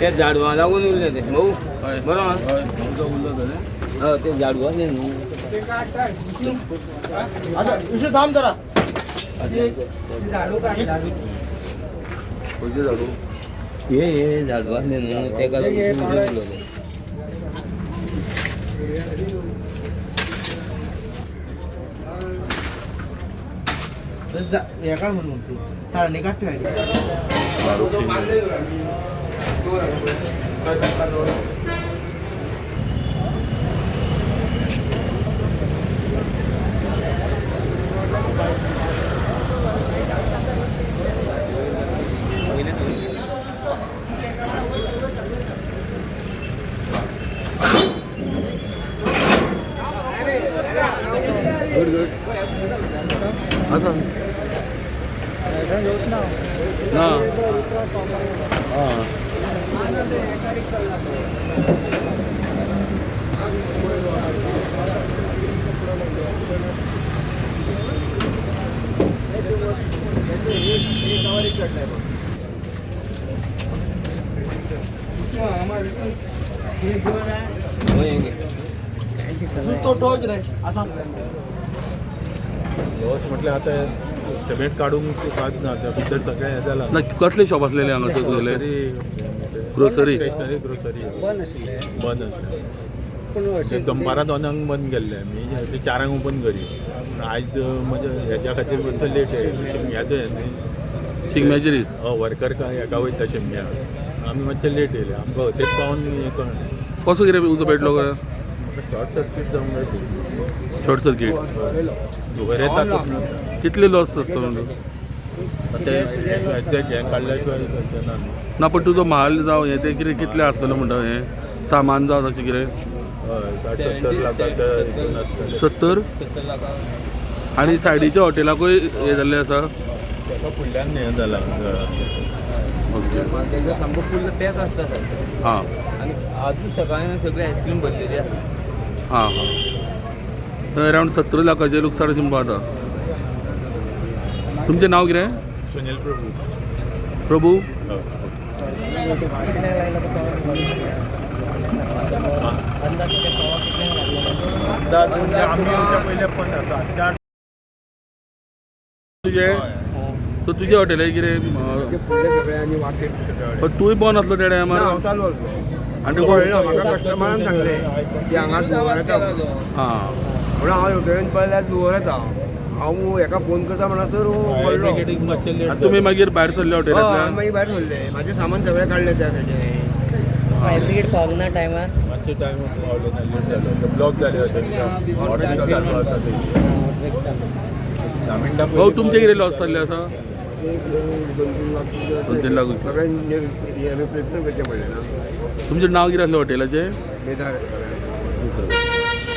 ते झाडवा लागून उरले ते भाऊ बरोबर. हय ते झाडू आसले न्हू. आता विषय थांब जरा. खंयचें झाडू? हे हे झाडू आसले न्हू तेका लागून उरलो ते. हे काय म्हणून तू सारणी काढ ठेवायली. झाडू clean झाले. आसा ना. आं हय गे. तू तो टोच रे असा. लॉस म्हटल्यार आतां एस्टिमेट काडूंक कांयच ना, आतां भितर सगळें हें जालां. ना, कसले शॉप आसलेले हांगासर तुगेले? ग्रोसरी. स्टेशनरी ग्रोसरी बंद आशिल्लें. बंद आशिल्लें. दनपारां 2 बंद केल्लें आमी, ते 4 ओपन करी. पूण आयज म्हजे हेज्या खातीर मातसो लेट येयलो, शिमग्याचो हें न्ही. शिगम्याचे दीस. हय, वर्कर काय हेका वयता शिमग्याक, आमी मातशे लेट येयले, आमकां हथेच पावन हें कळ्ळें. कसो कितें उजो पेटलो काय? म्हाका शॉर्ट सर्कीट जावंक जाय ती. Short circuit. धुंवर येता तो. कितले लॉस आसतो म्हणजे? ते एक्झॅक्ट हें काडल्या शिवाय कळचें ना न्हू. ना, पण तुजो म्हाल जावं हें तें कितें कितलें आसतलें म्हणटा, हें सामान जावं तशें कितें? हय, 60-70 लाखाच्या हितून आसतलें. 70. 70 लाखां. आनी सायडीच्या हॉटेलाकूय हें जाल्लें आसा. ताका फुडल्यान हें जालां. ओके. तेका सामको फुल्ल पॅक आसता सारकें. हां. आनी आजूच सकाळी सगळी आयस्क्रीम भरलेली आसा. हां हां, तर अरावंड 70 लाखाचें लुकसाण अशें म्हणपा जाता. तुमचें नांव कितें? सुनील प्रभू. प्रभू. हय. अंदाज म्हणजे आमी येवच्या पयले 15 4. तुजें सो तुजें हॉटेलाचें कितें? फुडले सगळे आनी वाटेक पण तूंय बंद आसलो त्या टायमार? हांव चालू आसलो. आनी कळ्ळें म्हाका, कस्टमरान सांगलें की हांगा धुंवर येता. हां. म्हणून हांव येवटेन पळयल्यार धुंवर येता. हांव हेका फोन करता म्हणसर फायर पडलो. ब्रिगेडीक मातशें लेट. आनी तुमी मागीर भायर सरले हय, हॉटेलांतल्यान? मागीर भायर सरले, म्हाजें सामान सगळें काडलें त्या सायडीन. फायर ब्रिगेड पावूंक ना टायमार. मातशें टायम पावले ना, लेट जालो, ते ब्लॉक जाले हॉटेल, हॉटेल चालू आसा ते. 10 मिनटां. भाऊ, तुमचें कितें लॉस जाल्लें आसा? एक 2-3 लाख. 2-3 लाख. सगळें रिप्लेसमेंट करचें पडलें ना. तुमचें नांव कितें आसलें हॉटेलाचें? मेधा रेस्टॉरंट.